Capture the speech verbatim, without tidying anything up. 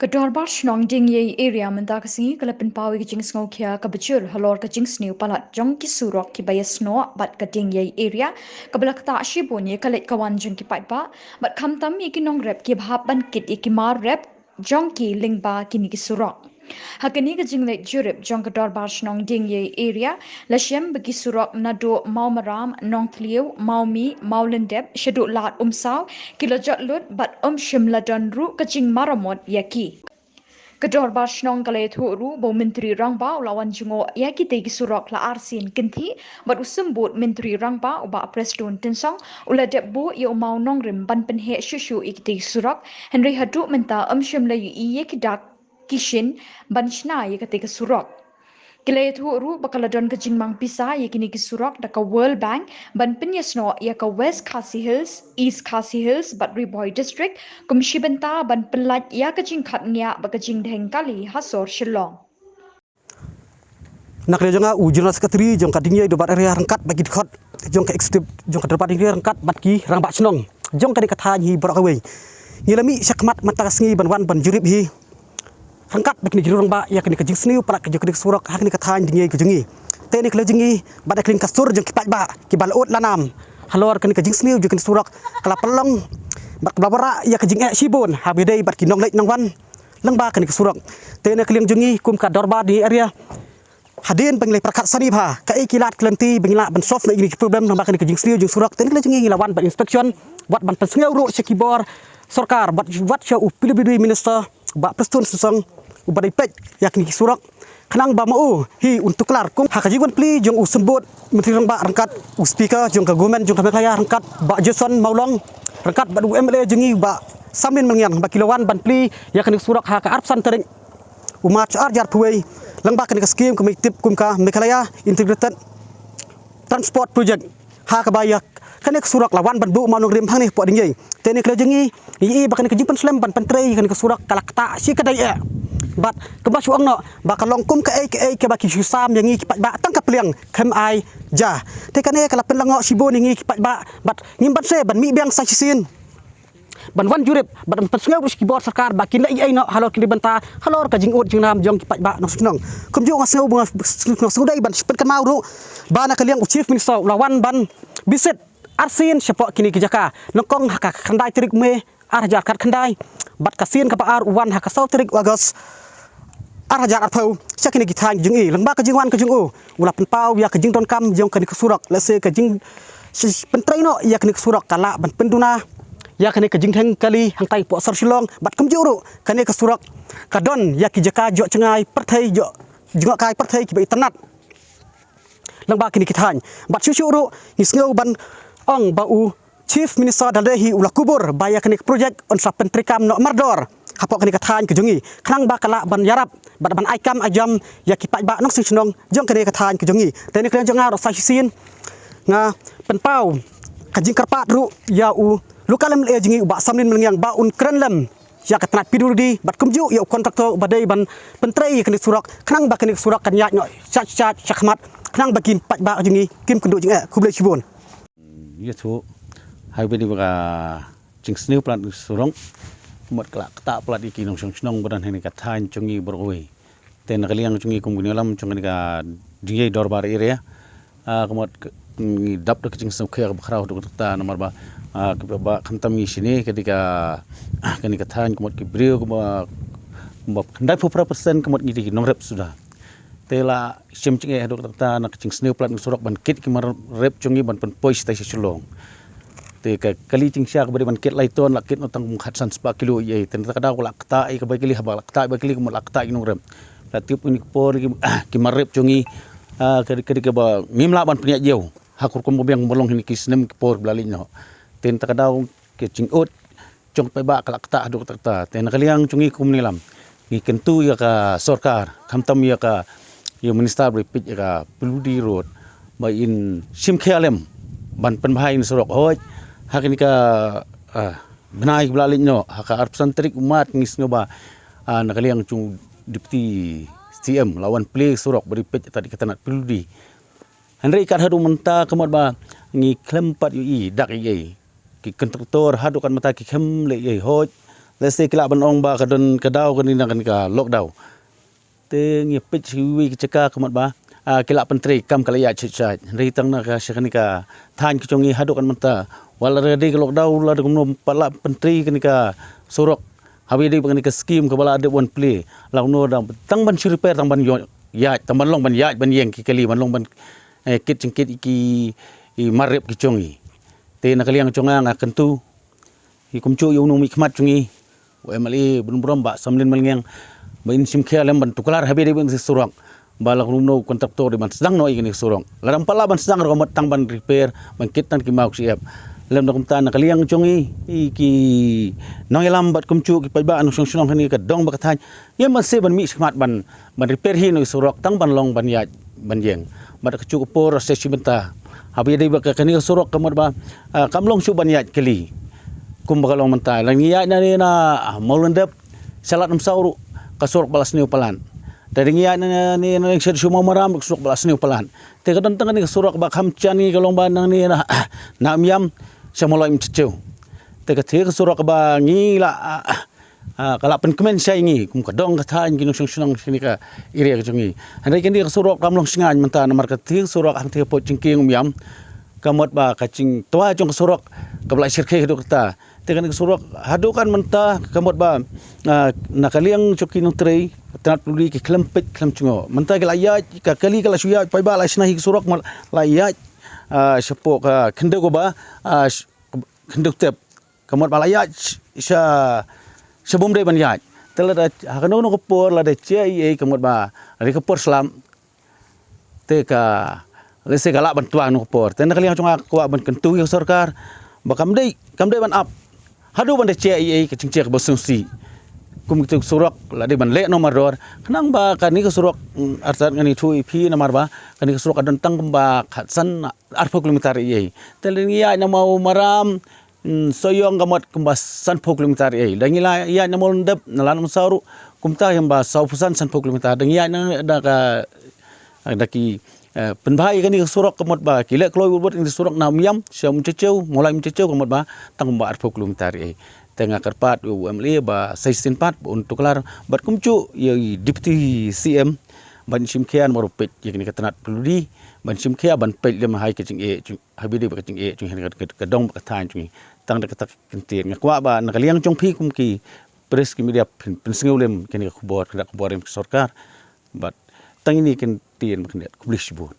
Ka Dorbar Shnong Diengiei Area mynta ka sngi ka la pynpaw ïa ka jingsngewkhia kaba jur halor ka jingsniew palat jong ki surok kiba ïasnoh bad ka Diengiei Area, kaba la ktah shibun ïa ka leit ka wan jong ki paidbah, bad khamtam ïa ki nongrep kiba hap ban kit ïa ki mar rep jong ki lyngba kine ki surok. Ha kane ka jingleit jurip jong ka Dorbar Shnong Diengiei Area, la shem ba ki surok naduh Mawmaram, Nongthliew, Mawmih, Mawlyndep shaduh Lad Umsaw ki la jot lut bad ym shym la don ruh ka jingmaramot ïa ki. Ka Dorbar Shnong ka la ïathuh ruh ba u Myntri Rangbah u la wan jngoh ïa kitei ki surok la arsien kynthih, bad u Symbud Myntri Rangbah u Bah Prestone Tynsong u la dep buh ïa u mawnongrim ban pynheh shuh shuh ïa kitei ki surok, hynrei haduh mynta ym shym la ïohi ïa ki dak ki shin ban shna ïa katei ka surok. Ki la ïathuh ruh ba ka la don ka jingmang pisa ïa kine ki surok da ka World Bank ban pynïasnoh ïa ka West Khasi Hills, East Khasi Hills bad Ri Bhoi District kum shi bynta ban pynlait ïa ka jingkhapngiah bad ka jingdheng kali ha sor Shillong. Na ka liang jong nga u General Secretary jong ka Diengiei Dorbar Area ryngkat bad ki dkhot jong ka Executive jong ka Dorbar Diengiei ryngkat bad ki rangbah shnong jong kane ka thaiñ hi baroh kawei. Ngi la mih shakhmat mynta ka sngi ban wan ban jurip hi ryngkat bad kine ki rangbah ïa kane ka jingsniew palat ka jong kane ka surok ha kane ka thaiñ Diengiei ka jong ngi. Te na ka liang jong ngi bad na ka liang ka sur jong ki paidbah kiba la ud la nam halor kane ka jingsniew jong kane ka surok ka la pynlong bad ka la wanrah ïa ka jingeh shibun haba ïadei bad ki nongleit nongwan lyngba kane ka surok. Te na ka liang jong ngi kum ka Dorbar Diengiei Area, hadien ba ngi la pyrkhat sani bha kaei ki lad ki lynti ba ngin lah ban solve noh ïa kine ki problem lyngba kane ka jingsniew jong surok, te na ka liang jong ngi ngi la wan ban inspection, wat ban pynsngew ruh sha ki bor sorkar, wat, wat sha u P W D Minister Bah Prestone Tynsong uba dei peit ïa kine ki surok, khnang ba ma u hi un tuklar kum ha ka jingwan plie jong u Symbud Myntri Rangbah ryngkat u Speaker jong ka Government jong ka Meghalaya ryngkat Bah Jason Mawlong ryngkat bad u M L A jong ngi Bah Samlin Malngiang ba ki la wan ban plie ïa kane ka surok ha ka arphew san tarik u March ar hajar arphew wei lyngba kane ka skim kaba ngi tip kum ka Meghalaya Integrated Transport Project, ha kaba ïa kane ka surok la wan ban buh mawnongrim hangne hapoh Diengiei. Te na ka liang jong ngi ngi ïohi ba kane ka jingpynslem ban pyntrei kane ka surok ka la ktah shi kynta eh. Bad kumba shu ong noh ba ka long kum kaei kaei kaba ki shu sam ïa ngi ki paidbah tang ka pliang khlem ai ja. Te kane ka la pynlyngngoh shibun ïa ngi ki paidbah bad ngim banse ban mih biang sa shisien ban wan jurip bad ban pynsngew ruh sha ki bor sorkar ba kin leh ei ei noh halor kine ki bynta halor ka jingud jingnam jong ki paidbah nongshong shnong. Kumjuh nga sngew ba nga sngew dei ban pynkynmaw ruh ba na ka liang u Chief Minister u la wan ban visit arsien shapoh kine ki jaka nyngkong ha ka khyndai tarik May ar hajar khatkhyndai bad ka sien kaba ar u wan ha ka saw tarik August ar hajar arphew sha kine ki thaiñ jong ngi. Lyngba ka jingwan ka jong u u la pynpaw ïa ka jingdonkam jong kane ka surok, lehse ka jing shi pyntrei noh ïa kane ka surok ka lah ban pynduna ïa kane ka jingdheng kali hangtai hapoh sor Shillong bad kumjuh ruh kane ka surok ka don ïa ki jaka joh jngai pyrthei, joh jngoh kai pyrthei kiba itynnad lyngba kine ki thaiñ. Bad shuh shuh ruh ngi sngew ban ong ba u Chief Minister da lade hi u la kubur ba ïa kane ka project un sa pyntreikam noh mardor hapoh kane ka thaiñ ka jong ngi khnang ba ka lah ban ïarap bad ban ai kam ai jam ïa ki paidbah nongshong shnong jong kane ka thaiñ ka jong ngi. Te na ka liang jong nga ruh sa shisien nga pynpaw ka jingkyrpad ruh ïa u local M L A jong ngi u Bah Samlin Malngiang ba un kren lem ïa ka tnat P W D bad kumjuh ïa u contractor ba dei ban pyntrei ïa kane ka surok khnang ba kane ka surok kan ïaid noh shat shat shakhmat khnang ba ki paidbah jong ngi kim kynduh jingeh. Khublei shibun. Ïathuh ha kaba ïadei bad ka jingsniew palat surok, ka mut ka la ktah palat ïa ki nongshong shnong ba don ha kane ka thaiñ jong ngi baroh kawei. Te na ka liang jong ngi kum ki nongïalam jong kane ka Diengiei Dorbar Area, ah, ka mut ka, ngi dap da ka jingsngewkhia kaba khraw haduh katta namar ba, ah, kaba khamtam ngi shane ka dei ka, ah, kane ka thaiñ ka mut ki briew kaba, kaba khyndai phew phra percent ka mut ngi dei ki nongrep suda. Te la shim jingeh haduh katta na ka jingsniew palat surok ban kit ki mar rep jong ngi ban pynpoi shatai sha Shillong. Te ka kali jingshisha kaba dei ban kit lai ton la kit noh tang kum khatsan spah kilo ïa. Te na kata ka daw la ktah ïa ka bai kali, haba la ktah ïa ka bai kali ka mut la ktah ïa ki nongrep. La tip ïa ki por ki, ki mar rep jong ngi, ah, ka dei, ka dei kaba ngim lah ban pynïaid ïew ha ka rukom ba biang ba long ha kine ki snem ki por ba la leit noh. Te na kata ka daw ka jingud jong paidbah ka la ktah haduh katta. Te na ka liang jong ngi kum ki nongïalam ngi kyntu ïa ka sorkar, khamtam ïa ka, ïa u minister ba dei peit ïa ka P W D road ba in shim khia lem ban pynbha ïa kane ka surok. Hooid ha kane ka, ah, bnai ba la leit noh ha ka arphew san tarik u March ngi sngew ba, ah, na ka liang jong u Deputy C M la wan plie surok ba dei peit ïa ka tnat P W D. Hynrei kat haduh mynta ka mut ba ngi khlem pat ïohi dak ei ei. Ki kontraktor haduh kat mynta ki khlem leh ei ei. Hooid Lehse ki lah ban ong ba ka don ka daw kane na kane ka lockdown. Te ngi peit sha kiwei ki jaka ka mut ba, ah, ki lah pyntrei kam ka la ïaid shait shait. Hynrei tang na ka sha kane ka thaiñ ka jong ngi haduh kan mynta, wat la dei ka lockdown, la dei kumno pat lah pyntrei kane ka surok. Haba ïadei bad kane ka skim kaba la dep wan plie, la kumno da tang ban shu repair, tang ban ïoh ïaid, tang ban long ban ïaid ban ïeng ki kali, ban long ban, eh, kit jingkit ki, ki mar rep ki jong ngi. Te na ka liang jong nga, nga kyntu ïa kumjuh ïa u nongmihkhmat jong ngi, u M L A bun burom Bah Samlin Malngiang, ba in shim khia lem ban tuklar haba ïadei bad kane ka surok, ba la kumno u kontraktor dei ban sdang noh ïa kane ka surok. Lada ym pat lah ban sdang ruh ka mut tang ban repair, ban kit tang ki maw ki shyiap. Lymda kumta na ka liang jong ngi, ïa ki nongïalam bad kumjuh ki paidbah nongshong shnong ha kane ka dong bad ka thaiñ, ngim banse ban mih shakhmat ban, ban repair hi ïa kane ka surok, tang ban long ban ïaid ban ïeng. Bad kajuh ka por sa shi bynta haba ïadei bad ka, kane ka surok ka mut ba, ah, kam long shuh ban ïaid kali kumba ka long mynta. Lada ngi ïaid nangne na, ah, Mawlyndep sha Lad Umsaw ruh ka surok ba la sniew palat. Lada ngi ïaid nangne na, na, na sha Mawmaram ka surok ba la sniew palat. Te ka don tang kane ka surok ba kham jan ngi, ka long ba nangne na, na Umïam sha Mawlai Umjajiew. Te kata ka surok ba ngi la, ah, ah, ka la pynkmen shai ngi kum ka dong ka thaiñ, ki nongshong shnong shane ka area ka jong ngi. Hynrei kane ka surok kam long shngaiñ mynta namar kata ka surok hangta hapoh jingkieng Umïam, ka mut ba ka jingtwa jong ka surok kaba la shyrkhei haduh katta. Te kane ka surok haduh kan mynta ka mut ba, ah, na ka liang jong ki nongtrei tnat puli ki khlem peit khlem jngoh. Mynta ki la ïaid, ka kali ka la shu ïaid, paidbah la shna hi ka surok, mut la ïaid, ah, shapoh ka khyndew kaba, ah, sh-, khyndew tep. Ka mut ba la ïaid sh-, sha, sha bym dei ban ïaid. Te lada ha kano kano ka por lada jia ei ei ka mut ba ri ka por slap, te ka, lehse ka lah ban twa kano ka por. Te na ka liang jong nga kwah ban kyntu ïa ka sorkar ba kam dei, kam dei ban ap haduh ban da jia ei ei ka jingjia kaba sngewsih. Kum kito ki surok la dei ban leh noh mardor. Khnang ba kane ka surok, mm, artat ngan ïathuh ïa phi namar ba kane ka surok ka don tang kumba khatsan arphew kilometer ei ei. Te lada ngi ïaid na Mawmaram, mm, Sohiong ka mut kumba sanphew kilometer ei ei. Lada ngi la ïaid na Mawlyndep, na Lad Umsaw ruh kumta kumba sawphew san, sanphew kilometer. Lada ngi ïaid na, da ka, da ki, eh, pynbha ïa kane ka surok ka mut ba ki leh kloi wut wut ïa kane ka surok na Umïam sha Umjajiew, Mawlai Umjajiew ka mut ba tang kumba arphew kilometer ei ei. Te nga kyrpad ïa u M L A ba sa shisien pat ba un tuklar bad kumjuh ïa u Deputy C M ban shim khia namar ba peit ïa kane ka tnat puli, ban shim khia ban peit lem ha ka jingeh, jing-, haba ïadei bad ka jingeh jong ngi ha ka, ka, ka dong bad ka thaiñ jong ngi. Tang da kata ka kyntien nga kwah ba na ka liang jong phi kum ki press, ki media, pyn, pynsngew lem kane ka khubor, kane ka khubor em ka sorkar. Bad tang ine i kyntien ba khyndiat, khublei shibun.